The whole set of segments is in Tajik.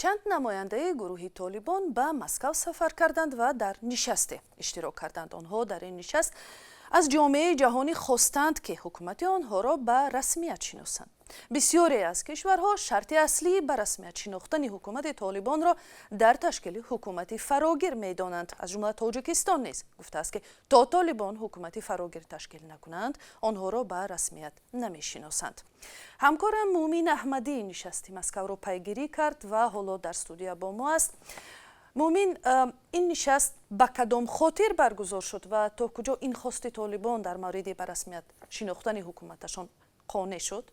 Чанд намояндаи гурӯҳи Толибон ба Москав сафар карданд ва дар нишасте иштирок карданд. Онҳо дар ин нишаст аз ҷомеаи ҷаҳонӣ хостанд, ки ҳукумати онҳоро ба расмият шиносанд. Бисёре аз кишварҳо шарти аслии ба расмият шинохтани ҳукумати Толибонро дар ташкили ҳукумати фарогир медонанд. Аз ҷумла Тоҷикистон низ гуфтааст, ки то Толибон ҳукумати фарогир ташкил накунанд, онҳоро ба расмият намешиносанд. Ҳамкорам Муъмин Аҳмадӣ нишасти Москавро пайгирӣ кард ва ҳоло дар студия бо мо аст. Муъмин, ин нишаст ба кадом хотир баргузор шуд ва то куҷо ин хости Толибон дар мавриди ба расмият шинохтани ҳукуматашон қонеъ шуд?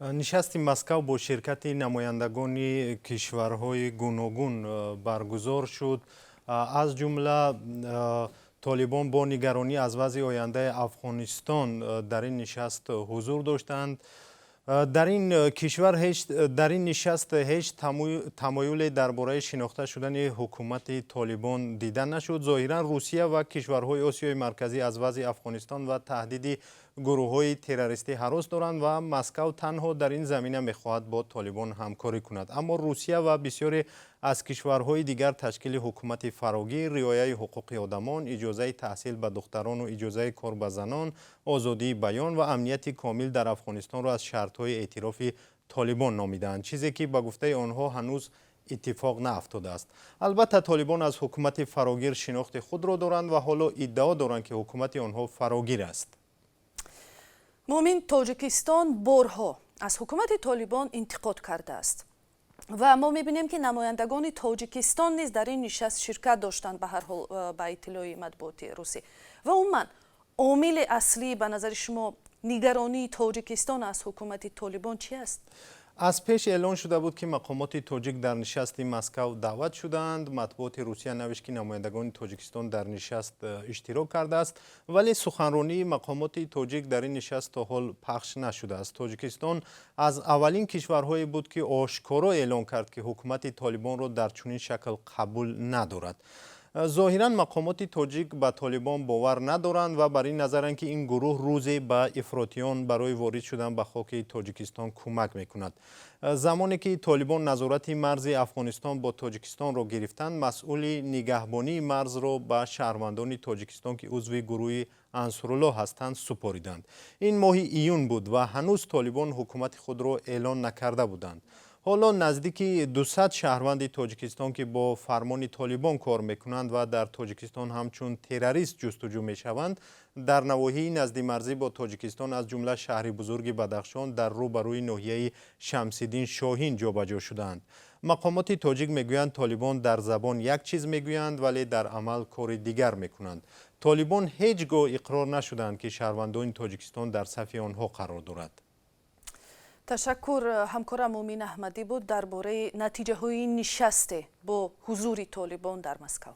Нишасти Москав бо ширкати намояндагони кишварҳои гуногун баргузор шуд. Аз ҷумла Толибон бо нигаронӣ аз вазъи ояндаи Афғонистон дар ин нишаст ҳузур доштанд. Дар ин кишвар ҳеҷ дар ин нишаст ҳеҷ тамоюле дар бораи шинохта шудани ҳукумати Толибон дида нашуд. Зоҳиран, Русия ва кишварҳои Осиёи Марказӣ аз вазъи Афғонистон ва таҳдиди гурӯҳҳои террористӣ ҳарос доранд ва Москав танҳо дар ин замина мехоҳад бо Толибон ҳамкорӣ кунад. Аммо Русия ва бисёре аз кишварҳои дигар ташкили ҳукумати фарогир, риояи ҳуқуқи одамон, иҷозаи таҳсил ба духтарону иҷозаи кор ба занон, озодии баён ва амнияти комил дар Афғонистонро аз шартҳои эътирофи Толибон номидаанд, чизе ки ба гуфтаи онҳо ҳанӯз иттифоқ наафтодааст. Албатта, Толибон аз ҳукумати фарогир шинохти худро доранд ва ҳоло иддао доранд, ки ҳукумати онҳо фарогир аст. Муъмин, Тоҷикистон борҳо аз ҳукумати Толибон интиқод кардааст ва мо мебинем, ки намояндагони Тоҷикистон низ дар ин нишаст ширкат доштанд, ба ҳар ҳол, ба иттилои матбуоти русӣ. Ва умуман, омили аслӣ, ба назари шумо, нигаронии Тоҷикистон аз ҳукумати Толибон чи аст? Аз пеш эълон шуда буд, ки мақомоти тоҷик дар нишасти Москав даъват шудаанд. Матбуоти Русия навишт, ки намояндагони Тоҷикистон дар нишаст иштирок кардааст, вале суханронии мақомоти тоҷик дар ин нишаст то ҳол пахш нашудааст. Тоҷикистон аз аввалин кишварҳое буд, ки ошкоро эълон кард, ки ҳукумати Толибонро дар чунин шакл қабул надорад. Зоҳиран, мақомоти тоҷик ба Толибон бовар надоранд ва бар ин назаранд, ки ин гурӯҳ рӯзе ба ифротиён барои ворид шудан ба хоки Тоҷикистон кӯмак мекунад. Замоне ки Толибон назорати марзи Афғонистон бо Тоҷикистонро гирифтанд, масъули нигаҳбонии марзро ба шаҳрвандони Тоҷикистон, ки узви гурӯҳи Ансоруллоҳ ҳастанд, супориданд. Ин моҳи июн буд ва ҳанӯз Толибон ҳукумати худро эълон накарда буданд. Ҳоло наздики 200 шаҳрванди Тоҷикистон, ки бо фармони Толибон кор мекунанд ва дар Тоҷикистон ҳамчун террорист ҷустуҷӯ мешаванд, дар навоҳии наздимарзӣ бо Тоҷикистон, аз ҷумла шаҳри бузурги Бадахшон, дар рӯ ба рӯи ноҳияи Шамсиддин Шоҳин ҷобаҷо шудаанд. Мақомоти тоҷик мегӯянд, Толибон дар забон як чиз мегӯянд, вале дар амал кори дигар мекунанд. Толибон ҳеҷ гоҳ иқрор нашуданд, ки шаҳрвандони Тоҷикистон дар сафи онҳо қарор дорад. Ташаккур. Ҳамкорам Муъмин Аҳмадӣ буд дар бораи натиҷаҳои нишасте бо ҳузури Толибон дар Москав.